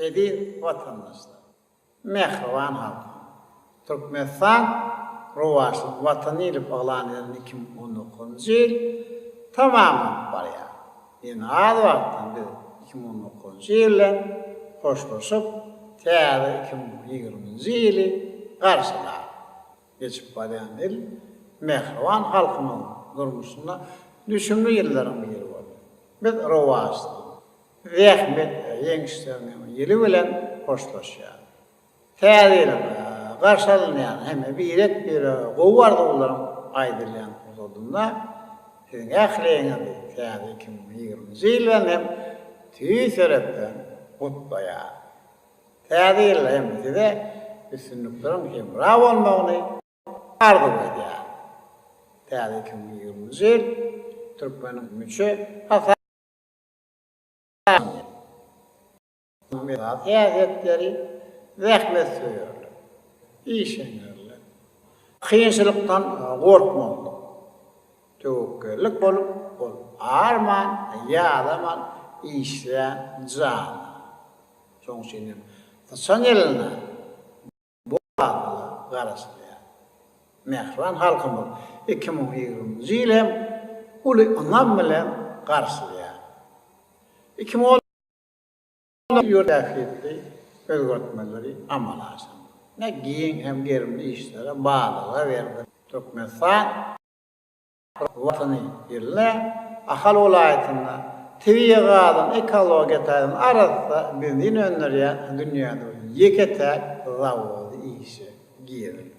Eziz watandaşlar! Mähriban halkym! Türkmenistan rowaçlygyň Watany diýlip yglan edilen 2019-njy ýyl tamamlanyp barýar. Ýene az wagtdan biz 2019-njy ýyl bilen hoşlaşyp, täze 2020-nji ýyly garşylarys. Geçip barýan ýyl mähriban halkymyzyň durmuşynda düşümli ýyllaryň biri boldy. Biz rowaçlygyň, zähmet ýeňişleriniň ýyly bilen hoşlaşýarys. Täze ýylyň garşy alynýan hem birek-birege gowy arzuwlaryň aýdylýan pursadynda siziň ähliňizi täze 2020-nji ýyl bilen hem tüýs ýürekden gutlaýaryn. Täze ýylda hem size üstünlikleriň hemra bolmagyny arzuw edýärin. Täze 2020-nji ýyl türkmeniň müçe hasaplanýar. Esasy häsiýetleri zähmetsöýerlik, işeňňirlik, kynçylykdan gorkmazlyk, töwekgellik bolup, ol arman, ýadaman işleýän janly. Şonuň üçin hem syçan ýylynda bol hasyla garaşylýar. Mähriban halkymyz 2020-nji ýyly hem uly ynam bilen garşylaýar. Ýurt ähmiýetli özgertmeleri amala aşyrdy. Ne giň hem gerimli işlere badalga berdi. Türkmenistan Watany ýylynda Ahal welaýatynda tebigy gazdan ekologiýa taýdan arassa benzin öndürýän dünýäde ýeke-täk zawody işe girizildi.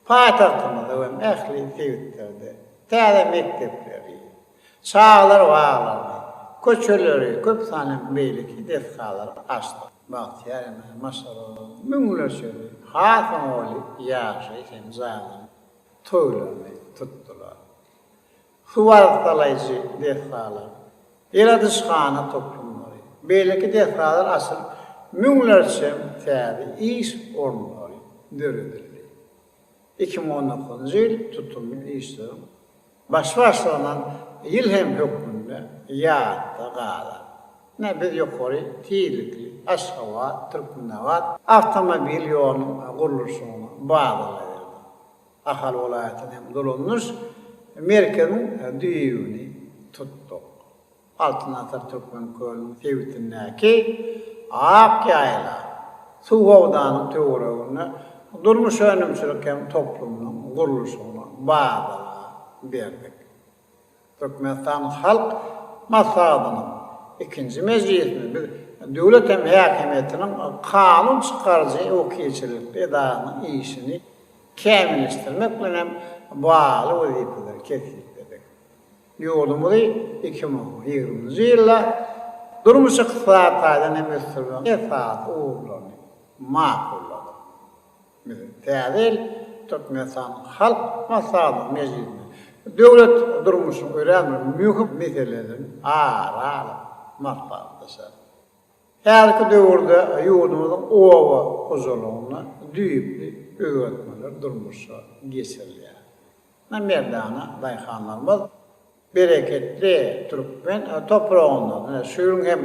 Paýtagtymyzda we ähli sebitlerde täze mekdepleri, çagalar baglaryny, köçeleri, köp sanly beýleki desgalary açdyk. Bagtyýar ene maşgalalaryň müňlerçesi has oňaýly ýaşaýyş hem jaýlaryň toýlaryny tutdular. Suw arassalaýjy desgalar, ýyladyşhana toplumlary, beýleki desgalar açylyp, müňlerçe täze iş orunlary döredildi. 2019-njy ýyl tutumly işleriň başy başlanan ýyl hem hökmünde ýatda galar. Ine, biz ýokary tizlikli Aşgabat, Türkmenabat awtomobil ýolunyň gurluşygyna badalga berdik. Ahal welaýatynyň hem dolandyryş merkeziniň düýbüni tutduk. Altyn asyr Türkmen kölüniň sebitindäki Ak ýaýla suw howdanyň töwereginde durmuş-önümçilik hem toplumynyň gurluşygyna badalga berdik. Türkmenistanyň Halk Maslahatynyň ikinji mejlisinde biz döwlet hem häkimiýetiniň kanun çykaryjy wekilçilikli edarasynyň işini kämilleşdirmek bilen hem bagly wezipeleri kesgitledik. Ýurdumyzy 2020-nji ýylda durmuş-ykdysady taýdan hem ösdürmegiň esasy ugurlaryny makulladyk. Biz täze ýyl Türkmenistanyň Halk Maslahatynyň mejlisinde döwlet durmuşynyň örän bir möhüm meselelerini ara alyp maslahatlaşarys. Häzirki döwürde ýurdumyzyň oba hojalygynda düýpli özgertmeler durmuşa geçirilýär. Merdana daýhanlarymyz bereketli türkmen topragyndan, ine, şu ýylyň hem.